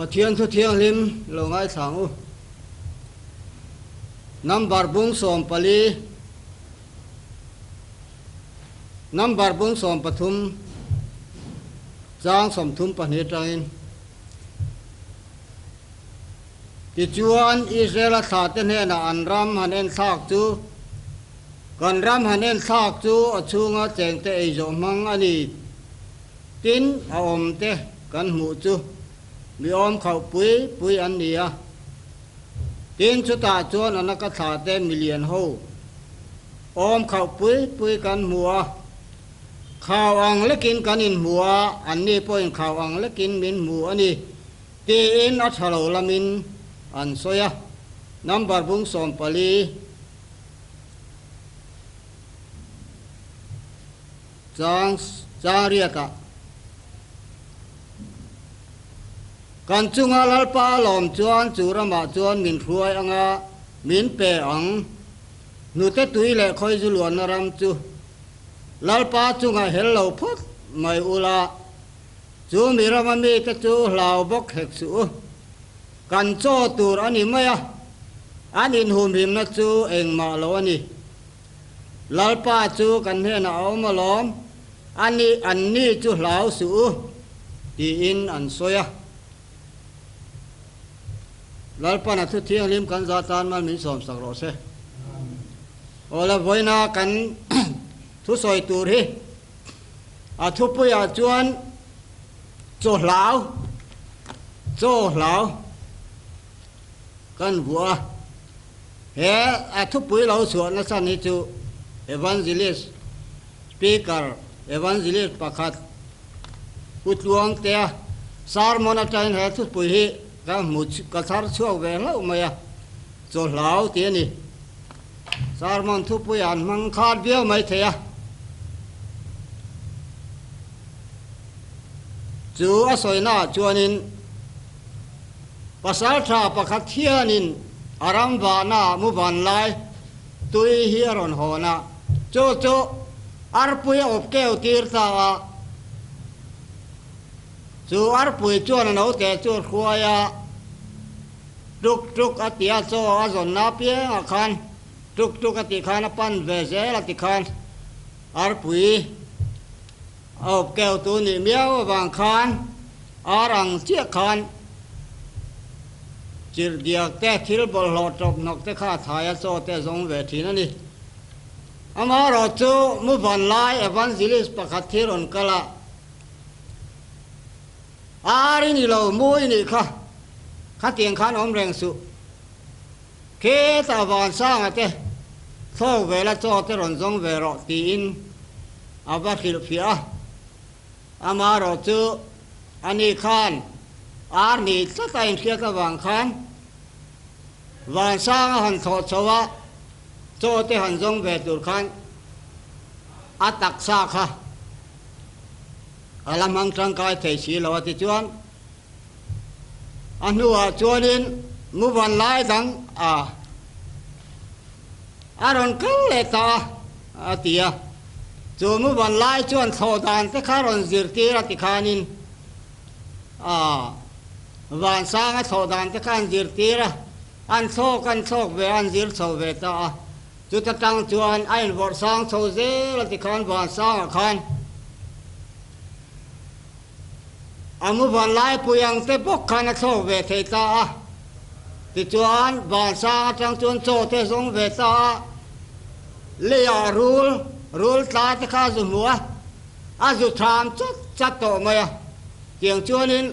Pathian thu thianghlim lo ngaithla ang u. Number bung 14, Number bung 13, chang 32 atangin. Tichuan, Israela thlahte hnenah an ram han en thlak chu, Kan ram han en thlak chu a chhunga chengte ei zawh hmang a ni. Tin, a awmte kan hmuh chu mi awm khauh pui pui an ni a. Tin, chutah chuan a naka thlahte milian ho awm khauh pui pui kan hmu a. Khau ang lekin kan inhmu a, anni pawhin khau ang lekin min hmu a ni. Tiin a tha lo lamin an sawi a, number bung 14 chang chang riatah kan chunga Lalpa a lawm chuan chu ramah chuan min hruai anga min pe ang. Hnute tui leh khawizu luanna ram chu Lalpa chunga hel lo phawt mai ula. Chu mi rama mite chu hlau bawk hek suh u. Kan chaw tur a ni mai a, an inhumhimna chu engmah lo a ni. Lalpa chu kan hnenah a awm alawm, a ni, anni chu hlau suh u, tiin an sawi a. Lalpan a thu thianghlim kan za tan mal min sawmsak rawh se. Aw la vawiina kan thusawi tur hi. A thupuiah chuan chaw hlau, chaw hlau kan vuah a. He a thupui lo chhuah nasa ni chu Evangelist Speaker Evangelist pakhat Pu Tluangtea sermon atangin he thupui hi ka hmu ka thar chhuak ve hlauh mai a, chaw hlau tih a ni. Sermon thupui an hmang khat viau mai thei a. Chu a sawinaah chuanin pasal tha pakhat hianin a ram vahnaah mu van lai tui hi a rawn hawn a, chu chu arpui a awp keu tir ta a. Chu arpui chuan a naute chu a hruai a, tuk tuk a ti a, chaw a zawnna apiangah khan tuk tuk a tih khan a pan ve zel a ti khan. Arpui a awp keu tu nih miau avang khan ar ang chiah khan chirh diak te, thil bawlhhlawh tawp hnawk te kha a thai a chaw te a zawng ve thin a ni. Amaherawh chu Muvan lai Evangelist pakhat hi rawn kal a, Ar i ni lo, mu i nih kha, khatiang khan awm reng suh. Kheta Vansanga te thlawk vela chaw te rawn zawng ve rawh tiin a va hrilhfiah a. Amaherawh chu ani khan ar ni tlat a inhriat avang khan Vansanga han thlawh chho a, chaw te han zawng ve tur khan a taksa kha a la hmang tangkai thei si lo a ti chuan A hnuah chuanin muvan lai dang a a rawn kal leh ta a, a ti a. Chu muvan lai chuan thlawh dan te kha rawn zirtir a ti khanin a vansanga thlawh dan te kha an zirtir a, an thlawk an thlawk ve a, an zir chho ve ta a. Chuta tang chuan a invawrh sang chho zel a ti khan vansangah khan A mu van laipui ang te bawk khan a thlawk ve thei ta a. Tichuan, vansang atang chuan chaw te zawng ve ta a. Leiah rul, rul tla te kha a zu hmu a, a zu tham chat chat tawh mai a. Tiang chuanin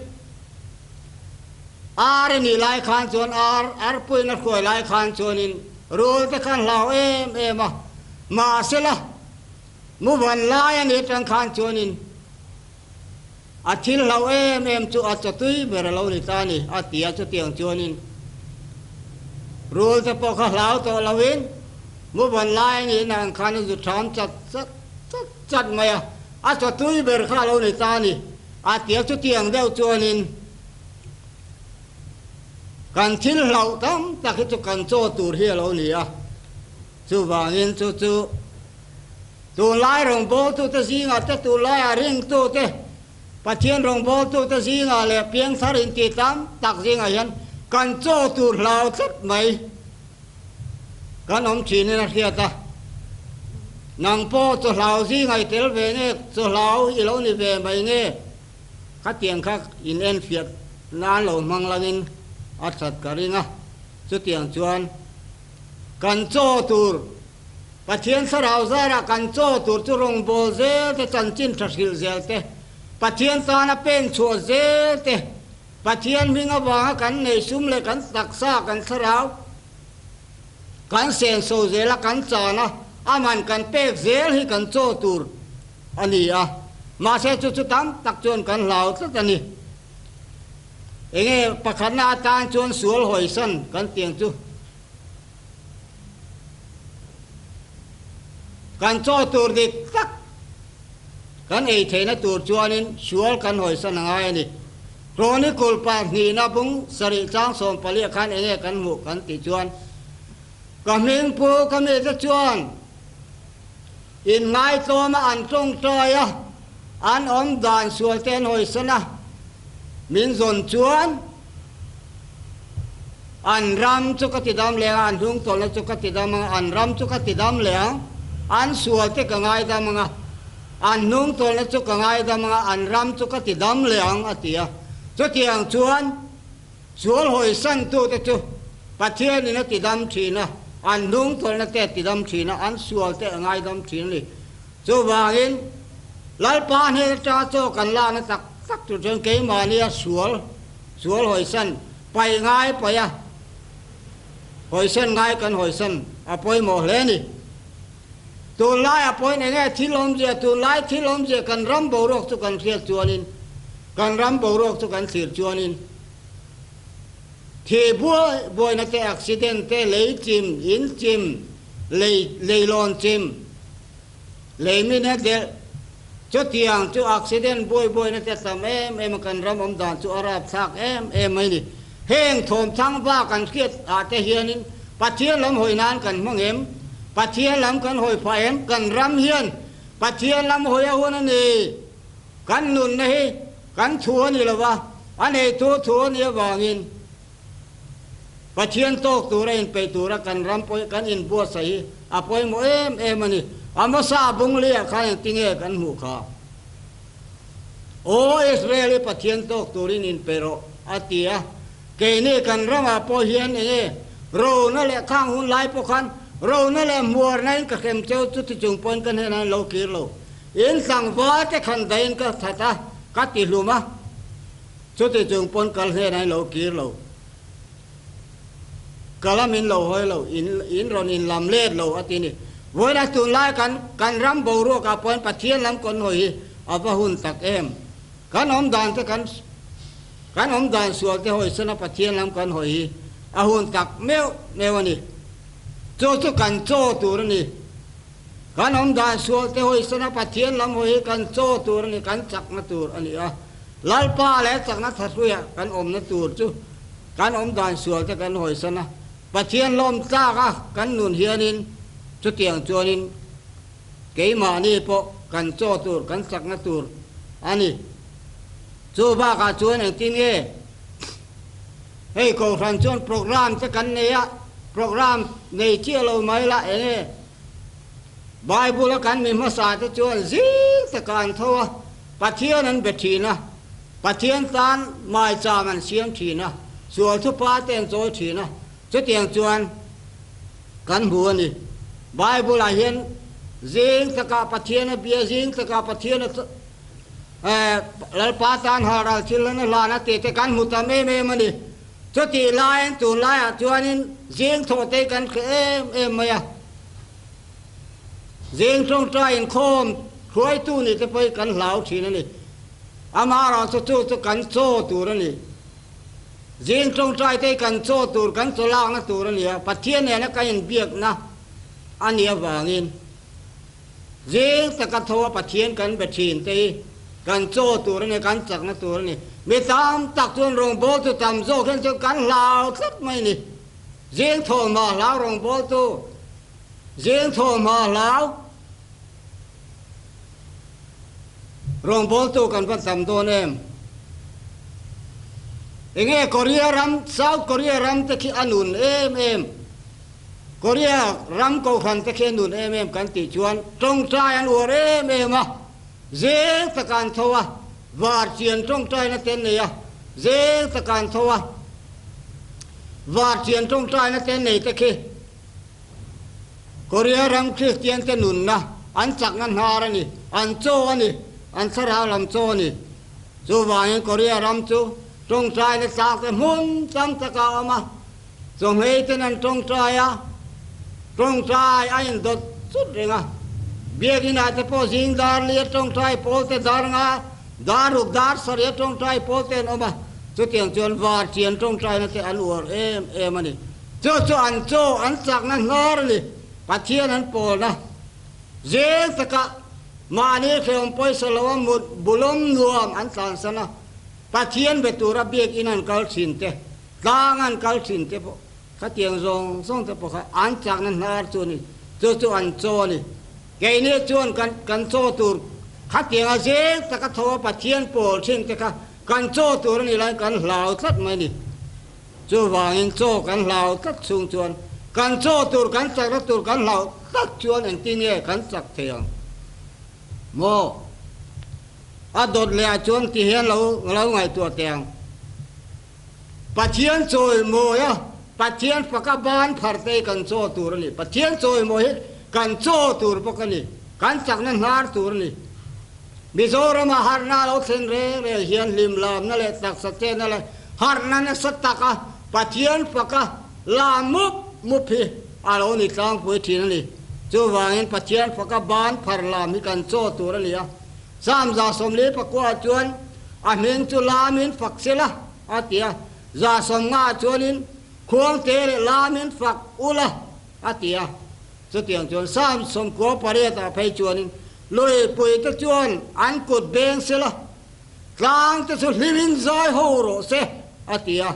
ar i nih lai khan chuan ar, arpuiin a hruai lai khan chuanin rul te khan hlau em em a. Mahsela, mu van lai a nih atang khan chuanin A thil hlauh em em chu a chawtui ber a lo ni ta a ni, a ti a, chutiang chuanin rul te pawh kha hlau tawh loin mu ban lai a nih nang khan a zu tham chat chat chat chat mai a, a chawtui ber kha a lo ni ta a ni, a ti a, chutiang deuh chuanin kan thil hlauh tam tak hi chu kan chaw tur hi a lo ni a, chuvangin chu chu. Tunlai rawngbawltute zingah te, tunlaiah ringtute, Pathian rawngbawltute zingah leh piangthar inti tam tak zingah hian kan chaw tur hlau tlat mai kan awm thinin a hriat a. Nang pawh chaw hlau zingah i tel ve nge, chaw hlau i lo ni ve mai nge? Khatiang kha in enfiah nan lo hmang langin a that ka ring a. Chutiang chuan kan chaw tur Pathian thlarau zarah kan chaw tur chu rawngbâwl zel te, chanchin ṭha hrilh zel te, Pathian tana pen chhuah zel te, Pathian hming avanga kan nei sum leh kan taksa, kan thlarau kan senso zela kan chan a, a man kan pek zel hi kan chaw tur a ni a. Mahse chu chu tam tak chuan kan hlau tlat a ni. Enge pakhatna atan chuan sual hawisan kan tiang chu. Kan chaw tur dik tak kan ei theihna tur chuanin sual kan hawisan a ngai a ni. Chronicle pahnihna bung sarih chang sawmpaliah khan enge kan hmuh kan tih chuan ka hming pu ka mite chuan inngaihtlawma an tawngtai a, an awm dan sual te an hawisan a, min zawn chuan An ram chu ka ti dam leh ang, an hnungtawlhna chu ka ti dam ang, an ram chu ka ti dam leh ang, an sual te ka ngaidam ang a, an hnungtawlhna chu ka ngaidam ang a, an ram chu ka ti dam leh ang, a ti a. Chutiang chuan sual hawisantute chu Pathianin a ti dam thin a, an hnungtawlhna te a ti dam thin a, an sual te a ngaidam thin a ni. Chuvangin, Lalpa hnen atanga chaw kan lakna tak tak tur chuan keimahnia sual, Sual hawisan paih ngai paih a, hawisan ngai kan hawisan a pawimawh hle a ni. Tunlai a pawhin eng nge thil awmzia, tunlai thil awmzia kan ram boruak chu kan hriat chuanin, kan ram boruak chu kan thlir chuanin, thih buai buaina te, accident te, lei chim, in chim, lei leilawn chim, Lei min a delh. Chutiang chu accident buai buaina te tam em em a kan ram awm dan chu a rap thlak em em mai ni. Heng thawmthang va kan hriat ah te hianin Pathian lam hawi nan kan hmang em? Pathian lam kan hawi phah em? Kan ram hian Pathian lam hawi a hun a ni. Kan nunna hi kan thu a ni lova, a neitu thu a nih avangin Pathian tawk tura inpeih tura kan ram pawh kan inbuatsaih hi a pawimawh em em a ni. Amosa bungli-ah khan engtinge kan hmuh kha? Aw Israel i Pathian tawk turin inpeih rawh, a ti a. Keini kan ramah pawh hian enge rona leh khang hun lai pawh khan rona leh hmuarna in ka hrem cheu chu ti chung pawhin ka hnenah in lo kir lo. In tlangval te khan dahin ka that a, ka ti hlum a. Chuti chung pawn kal hnen a lo kir lo. Ka lam in lo hawi lo, in in rawn in lam let lo a ti ni. Vawiina tunlai kan kan ram boruak ah pawn Pathian lam kawn hawi hi a va hun tak em. Kan awm dan te kan kan awm dan sual te hawi sana Pathian lam kan hawi hi a hun tak meuh meuh a ni. Chu chu kan chaw tur a ni. Kan awm dan sual te hawi sana Pathian lam hawi hi kan chaw tur a ni, kan chakna tur a ni a. Lalpa leh chakna thahruia kan awmna tur chu kan awm dan sual te kan hawisan a, Pathian lawm tlak a kan nun hianin chutiang chuanin keimahni pawh kan chaw tur, kan chakna tur a ni. Chu bakah chuan engtin nge hei Kohhran chuan programme te kan nei a, programme nei chiah lo mai la eng nge Bible a kan mi hmasa te chuan zing taka an tho a, Pathian an be thin a, Pathian tan maicham an siam thin a, sual thupa te an chawi thin a, chutiang chuan kan hmu a ni. Bible ah hian zing takah Pathian a bia, zing takah Pathian a Lalpa tan halral thil an a hlan a tih te kan hmu tam em em a ni. Chutih laiin tunlaiah chuanin zing thawh te kan hre em em mai a. Zing tawngtai inkhawm hruaitu nih te pawh hi kan hlau thin a ni. Amaherawh chu chu chu kan chaw tur a ni. Zing tawngtai te hi kan chaw tur, kan chaw lakna tur a ni a, Pathian nena kan inbiakna a nih avangin zing taka tho a Pathian kan be thin te hi kan chaw tur a ni, kan chakna tur a ni. Mi tam tak chuan rawngbawltu tam zawk hian chuan kan hlau tlat mai a ni. Zing thawhhma hlau rawngbawltu. Zing thawhhma hlau. Rawngbawltu kan va tam dawn em? Enge Korea ram, South Korea ram te khi a nun em em? Korea ram kohhran te khi a nun em em kan tih chuan tawngtai an uar em em a, zeng taka an tho a, var chian tawngtaina te an nei a, zeng taka an tho a, var chian tawngtaina te an nei te khi Korea ram Kristian te nunna an chakna hnar a ni, an chaw a ni, an thlarau lam chaw a ni. Chuvangin Korea ram chu tawngtaina tlak te hmun tam taka a awm a, chawhmei ten an tawngtai a, tawngtai a indawt chut reng a. Biakinah te pawh zing dar li a tawngtai pawl te dar nga, dar ruk dar sarih a tawngtai pawl te an awm a, chutiang chuan var chian tawngtaina te an uar em em a ni. Chu chu an chaw an chakna hnar a ni. Pathian an pawlna zel takah mahni hrehawm pawisa loa mut bulawm nuam an tlansan a, Pathian be tura biakinn an kal thin te, tlang an kal thin te pawh khatiang zawng zawng te pawh kha an chakna hnar chu a ni. Chu chu an chaw a ni. Keini chuan kan kan chaw tur khatianga zel taka tho a Pathian pawl thin te kha kan chaw tur a nih laiin kan hlau tlat mai a ni. Chuvangin chaw kan hlau tlat chhung chuan kan chaw tur kan chakna tur kan hlau tlat chuan engtin nge kan chak thei ang maw? A dawt leh ah chuan ti hian lo lo ngaihtuah teh ang. Pathian chawimawi a, Pathian faka ban phar te hi kan chaw tur a ni. Pathian chawimawi hi kan chaw tur bawk a ni. Kan chakna hnar tur a ni. Mizorama harhna a lo thlen reng reng hian hlimlamna leh taksa chenna leh harhna nasa taka Pathian faka lam mup mup hi a lo ni tlangpui thin a ni. Chuvangin Pathian faka ban phar lam hi kan chaw tur a ni a. Psalm 49 ah chuan a hming chu lamin fak sela a ti a, 150 ah chuanin khuangte leh lamin fak ula a ti a. Chutiang chuan Psalm 98 ah phei chuanin Luipuite chuan an kut beng sela, tlangte chu hlimin zai ho rawh se, a ti a.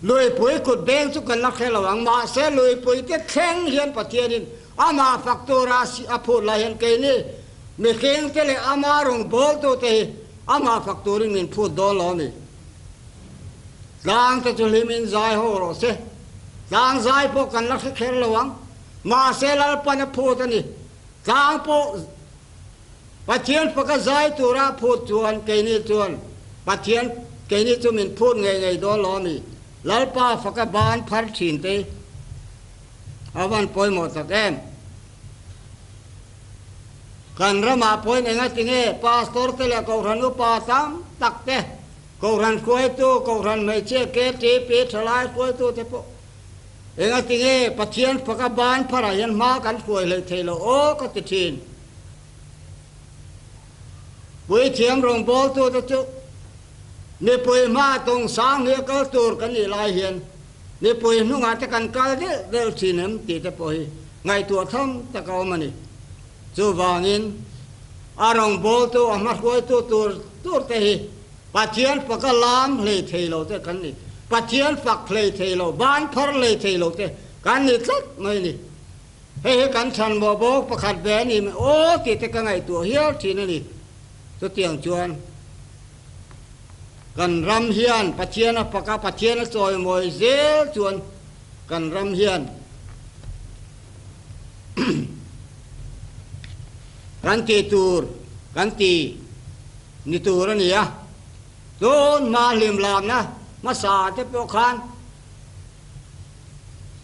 Luipui kut beng chu kan la hre lo ang, mahse luipuite thleng hian Pathianin amah fak tura a phut lai hian keini mihringte leh ama rawngbawltute hi amah fak turin min phut dawn lo a ni. Tlangte chu hlimin zai ho rawh se, tlang zai pawh kan la hre kher lo ang. Mahse Lalpan a phut a ni. Tlang pawh Pathian faka zai tura a phut chuan keini chuan Pathian keini chu min phut ngei ngei dawn lo a mi. Lalpa faka ban phar thin te a van pawimawh tak em. Kan ramah pawhin engatinge Pastor te leh Kohhran upa tam tak te, Kohhran hruaitu, Kohhran hmeichhia KTP thalai hruaitu te pawh Engatinge Pathian faka ban pharah hian hma kan hruai hlei thei lo aw ka ti thin. Puithiam rawngbawltute chu mipui hma tawng sang hnia kal tur kan nih lai hian mipui hnungah te kan kal delh delh thin em tih te pawh hi ngaihtuah tham tak a awm a ni. Chuvangin a rawngbawltu a hmahruaitu tur tur te hi Pathian faka lam hlei thei lo te kan ni. Pathian fak hlei thei lo, ban phar hlei thei lo te kan ni tlat mai ni. Hei hi kan chhan mawh bawk pakhat ve a ni mai aw tih te ka ngaihtuah hial thin a ni. Chutiang chuan kan ram hian Pathian a fak a, Pathian a chawimawi zel chuan kan ram hian kan tih tur kan ti. Ni tur a ni a, tun hma hlim lamna hmasa te pawh khan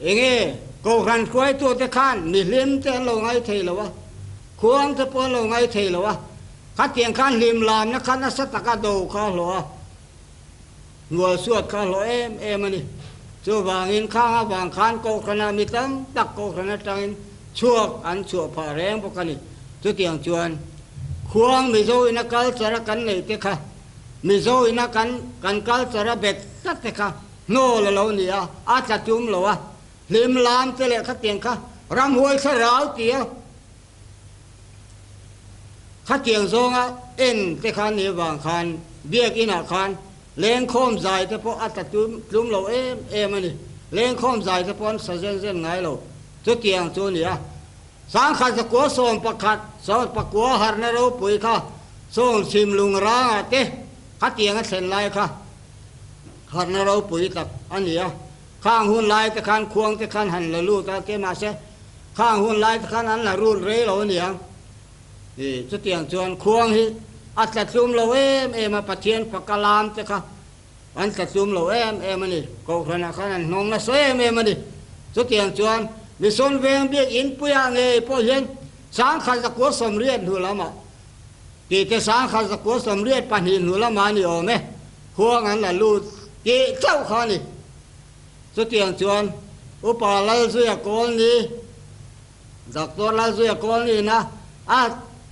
enge Kohhran hruaitute khan mihlim te an lo ngai thei lo a, khuang te pawh an lo ngai thei lo a, khatiang khan hlim lamna kha nasa taka do kha a hlawh a, hnualsuat kha a hlawh em em a ni. Chuvangin khang avang khan Kohhranah mi tam tak Kohhran atangin chhuak an chhuah phah reng bawk a ni. Chutiang chuan khuang Mizo ina culture a kan neih te kha, Mizo ina kan kan culture a bet tlat te kha hnawl a lo ni a, a tla tum lo a, hlim lam te leh khatiang kha ramhuai thlarau ti a, khatiang zawnga en te kha ni avang khan biakin ah khan lengkhawm zai te pawh a tla tum tlum lo em em a ni. Lengkhawm zai te pawh an sa zen zen ngai lo. Chutiang chu a ni a. 1111, 19 harhna ropui kha sawng chhim lungrangah te khatiang a thlen lai kha harhna ropui tak a ni a. Khang hun lai te khan khuang te khan han la lut a, mahse khang hun lai te khan an la rut rei lo a ni ang. I chutiang chuan khuang hi a tla tlum lo em em a, Pathian faka lam te kha an tla tlum lo em em a ni. Kohhranah khan an hnawng nasa em em a ni. Chutiang chuan Mission Veng biak inpuiah ngei pawh hian 1980 hnu lamah tih te 1992 hnu lamah a ni awm e, khuang an la lut tih chauh kha a ni. Chutiang chuan Upa Lalzuia Kawlni, Doctor Lalzuia Kawlni'n a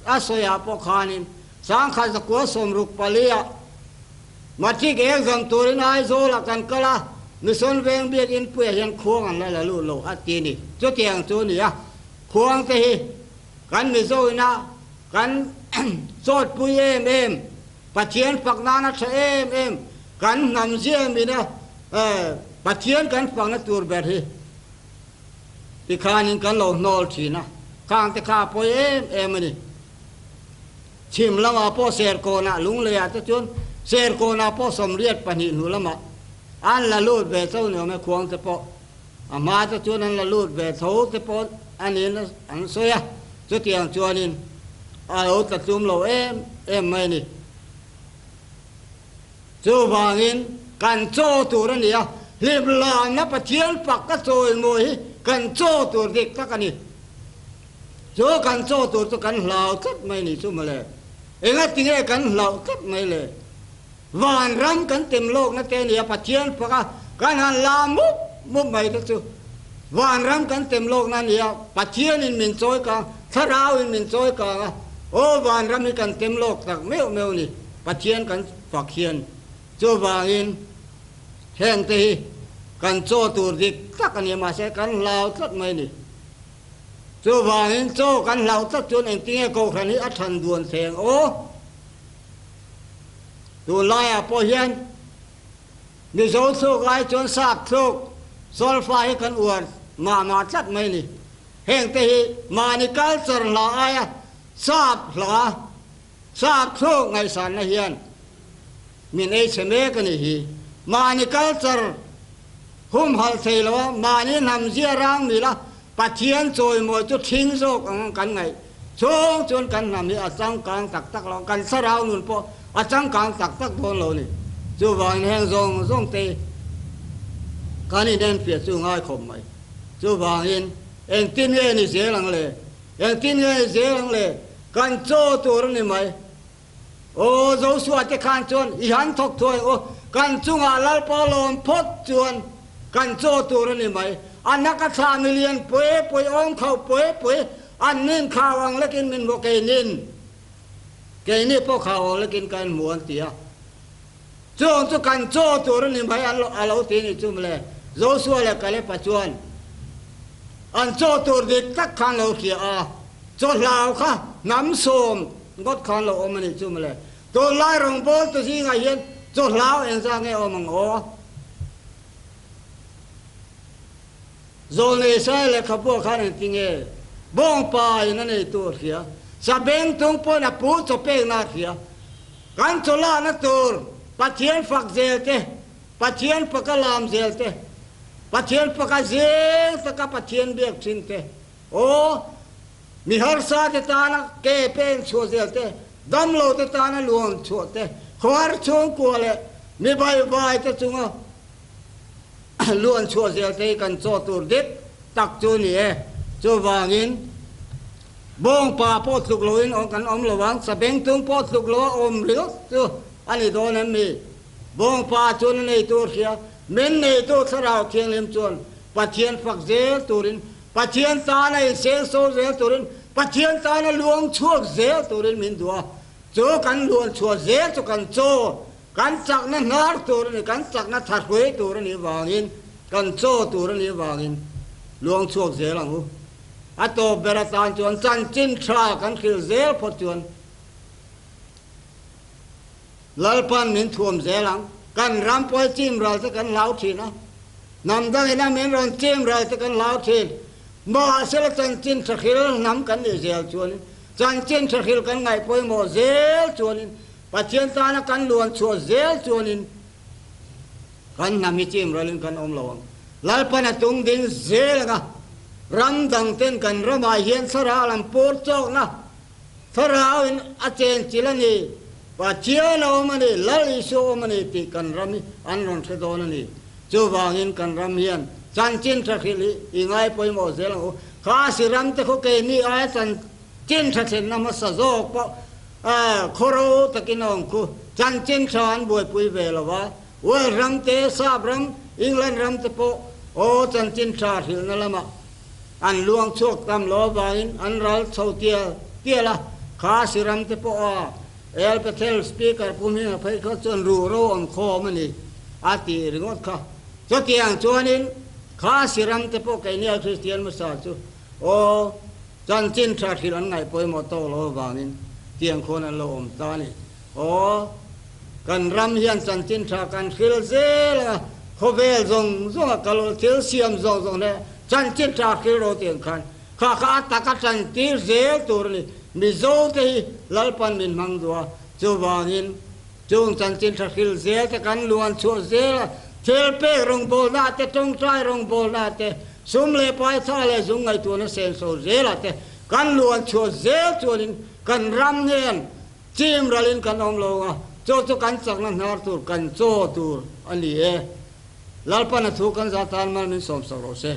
a sawiah pawh khanin 1964 ah Matric exam turin Aizawlah kan kal a, Mission Veng biak inpuiah hian khuang an la la lut lo a ti a ni. Chutiang chu a ni a, khuang te hi kan Mizo ina kan chawtpui em em, Pathian fak nana tha em em, kan hnam ziam ina Pathian kan fakna tur ber hi Tikhanin kan lo hnawl thin a, khang te kha a pawi em em a ni. Chhim lamah pawh Serkawnah Lungleiah te chuan Serkawnah pawh 82 hnu lamah an la lut ve tho ni awm e, khuang te pawh a hma te chuan an la lut ve tho te pawh a niin an sawi a, chutiang chuanin a lo tla tlum lo em em mai a ni. Chuvangin kan chaw tur a ni a, hlimlana Pathian fak ka chawimawi hi kan chaw tur dik tak a ni. Chu kan chaw tur chu kan hlau tlat mai ni chu mawle. Engatinge kan hlauh tlat mai le? Vanram kan tem lawkna te a ni a, Pathian fak a kan han la mup mup mai te chu vanram kan tem lawkna a ni a, Pathianin min chawi kang, Thlarauin min chawi kang a, aw vanram hi kan tem lawk tak meuh meuh a ni. Pathian kan fak hian chuvangin hengte hi kan chaw tur dik tak a ni mahse kan hlau tlat mai a ni. Chuvangin chaw kan hlau tlat chuan engtinge Kohhran hi a than duan thleng aw? Tunlaiah pawh hian Mizo thluk lai chuan sap thluk solfa hi kan uar mah mah tlat mai a ni. Hengte hi mahni culture hla aia sap hla Sap thluk ngaihsanna hian min ei chhe mek a nih hi. Mahni culture humhalh thei lo a, mahni hnam zia rang mil a, Pathian chawimawi chu thing zawk ang kan ngaih chhung chuan kan hnam hi a changkang tak tak lo, kan thlarau nun pawh a changkang tak tak dawn lo a ni. Chuvangin heng zawng zawng te kan inenfiah chu ngai khawp mai. Chuvangin engtin nge ni zel ang le? Engtin nge i zel ang le? Kan chaw tur a ni mai. Aw Joshua te khan chuan i han thawk thuai aw, kan chungah Lalpa lawm phawt chuan kan chaw tur a ni mai. A nak a thlah mi lian pui pui, awm khauh pui pui, an nin khau ang lekin min hmu keinin, keini pawh khau ang lekin kan hmu an ti a. Chung chu kan chaw tur a ni mai an a lo ti ni chu mawle. Joshua leh Kaleb-a chuan an chaw tur dik tak khan lo hria a, chaw hlau kha hnam sawm ngawt khan lo awm a ni chu mawle. Tunlai rawngbawltu zingah hian chaw hlau engzah nge awm ang aw? Zawlnei Sai lehkhabuah khan engti nge bawngpa in a nei tur hria, sabeng tung pawhin a pu chaw pekna a hria. Kan chaw lahna tur Pathian fak zel te, Pathian faka lam zel te, Pathian faka zeng taka Pathian biak thin te, aw, mi harsa te tana ke peng chhuah zel te, damlo te tana luang chhuah te, khawhar chhungkua leh mi baivai te chunga Luan chhuah zel te hi kan chaw tur dik tak chu ni e. Chuvangin bawngpa pawh tluk loin kan awm lo ang, sabengtung pawh tluk lo a awm ringawt chu a ni dawn em mi? Bawngpa chuan a neitu a hria, min neitu Thlarau Thianghlim chuan Pathian fak zel turin, Pathian tana insengso zel turin, Pathian tana luang chhuak zel turin min duh a. Chu kan luan chhuah zel chu kan chaw Kan chakna hnar tur a ni, kan chakna tha hruai tur a nih vangin, kan chaw tur a nih vangin luang chhuak zel ang u. A tawp ber atan chuan chanchin tha kan hrilh zel phawt chuan Lalpan min thuam zel ang. Kan ram pawi chim ral te kan hlau thin a, hnam dangin a min rawn chim ral te kan hlau thin. Mahsela chanchin tha hril hnam kan nih zel chuanin, chanchin tha hril kan ngaih pawimawh zel chuanin, Pathian tana kan luan chhuah zel chuanin kan hnam hi chim ralin kan awm lo ang. Lalpan a tung ding zel anga ram dang ten kan ramah hian thlarau lam pur chawkna thlarauin a chen chilh a ni, Pathian a awm a ni, Lal Isua a awm a ni tih kan ram hi an rawn hre dawn a ni. Chuvangin kan ram hian chanchin tha hrilh hi i ngai pawimawh zel ang u. Khasi ram te khaw keini aia chanchin tha thlenna hmasa zawk pawh khawro takin a awm khu. Chanchin tha an buaipui ve lo va, Wales ram te, Sap ram, England ram te pawh aw chanchin tha hrilhna lamah an luang chhuak tam lo avangin an ral chho tial tial a. Khasi ram te pawh a El Bethel Speaker Pu Hminga phei kha chuan ruhro awm khawm a ni a tih ringawt kha. Chutiang chuanin kha siram te pawh keini a Kristian hmasa chu aw chanchin tha hrilh an ngaih pawimawh tawk lo avangin tiang khawn an lo awm ta a ni. Aw kan ram hian chanchin tha kan hrilh zel a, khawvel zawng zawng a kal thil siam zawng zawng hle chanchin tha hrilh ro tiang khan Kha kha a tak a tan tir zel tur a ni. Mizo te hi Lalpan min hmang duh a, chuvangin chung chanchin tha hril zel te kan luan chhuah zel a, thil pek rawngbawlna te, tawngtai rawngbawlna te, sum leh pai tha leh zung ngaihtuahna senso zelah te kan luan chhuah zel chuanin kan ram nen chim ralin kan awm lo ang a, chu chu kan chakna hnar tur, kan chaw tur a ni e. Lalpan a thu kan zah tan mal min sawmsak rawh se.